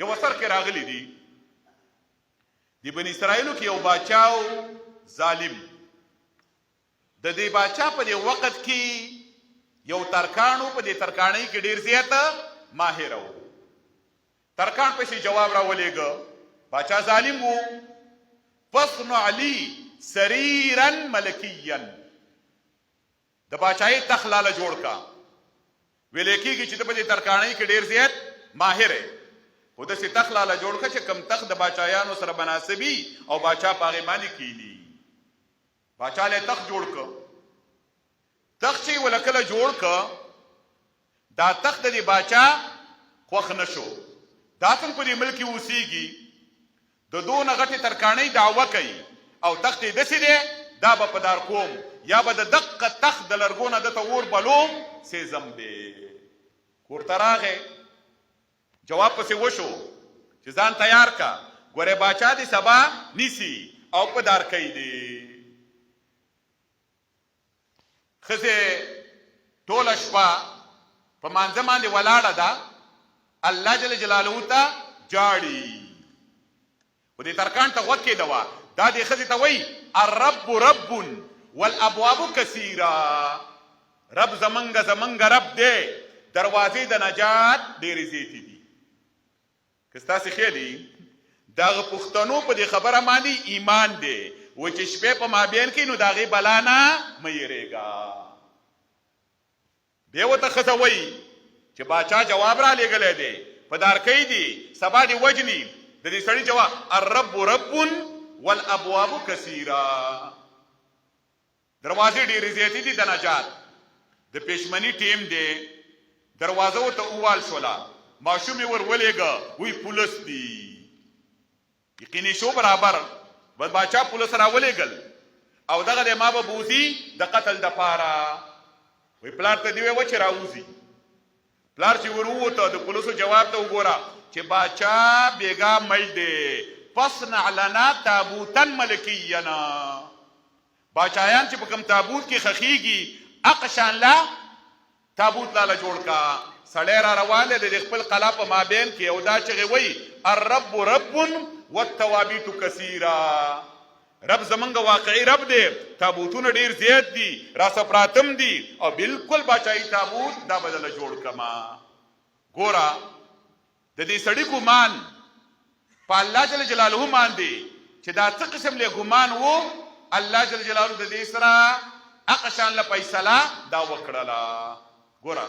یو اثر کې راغلي دي، د بني اسرائیلو کې یو باچا و ظالم. د دې باچا په دې وخت کې یو ترکاڼ و، په دې ترکاڼۍ کې ډېر زیات ماهر و. ترکاڼ پسې جواب راولېږه، باچا ظالم و، فاصنع لي سریرا ملکیا، د باچایۍ تخت لاله جوړ کا. ویل کېږي چې ته په دې ترکاڼۍ کې ډېر زیات ماهر یې، خو داسې تخت لاله جوړ کړه چې کوم تخت د باچایانو سره مناسب وي او باچا په هغې باندې کښېني. باچا له تخت جوړ کړ. تخت چې یې وله کله جوړ کړ، دا تخت د دې باچا خوښ نه شو. دا څنګه په دې ملک کې اوسېږي، د دونه غټې ترکاڼۍ دعوه کوي او تخت یې داسې دی، دا به په دار کوم یا به د دقه تخت د لرګو نه ده ته اور بلوم، سېزم به. کور ته راغی، جواب پسې وشو چې ځان تیار که، ګوره باچا دې سبا نیسي او په دار کوي دې. ښځې ټوله شپه په مانځه باندې ولاړه ده، الله جل جلاله ته جاړي، خو دې ترکان ته غوږ کېدوه، دا دې ښځې ته وایي الرب رب والابواب کثیره، رب زمونږ زمونږ رب دی، دروازې د نجات ډېرې زیاتې دي. که ستاسې خیال وي د هغه پښتنو په دې خبره باندې ایمان دی و چې شپه په مابین کې نو د هغې بلا نه مه یېرېږه. بیا ورته ښځه وایي چې باچا جواب را لېږلی دی، په دارکۍ دی، سبا دې وژني. د دې سړي جواب الرب رب والابواب کثیره، دروازې ډېرې زیاتې دي د نجات. د پېشمني ټیم دی، دروازه ورته ووال شوله، ماشوم یې ور ولېږه، وایي پولس دي. یقیني شو برابر، بس باچا پولس را ولېږل او دغه دی ما به بوځي د قتل دپاره. وایي پلار ته دې ووایه چې راوځي. پلار چې ور ووته د پولیسو جواب ته وګوره چې باچا بیګا مړ دی، فاصنع لنا تابوتا ملکینا، باچایان چې په کوم تابوت کې خخیږي هغه شان لا تابوت لاله جوړ کا. سړی را روان دی د خپل قلا په مابین کې او دا چغې وایي الرب رب والتوابیت کثیره، رب زمونږ واقعي رب دی، تابوتونه ډیر زیات دي، راسه پراتم دي او بالکل باچایي تابوت دا به دله جوړ کما. ګوره د دې سړي ګمان په الله جل جلاله باندې چې دا څه قسم له ګمان وو، الله جل جلاله د دې سره هغه شان له فیصله دا وکړله. ګوره.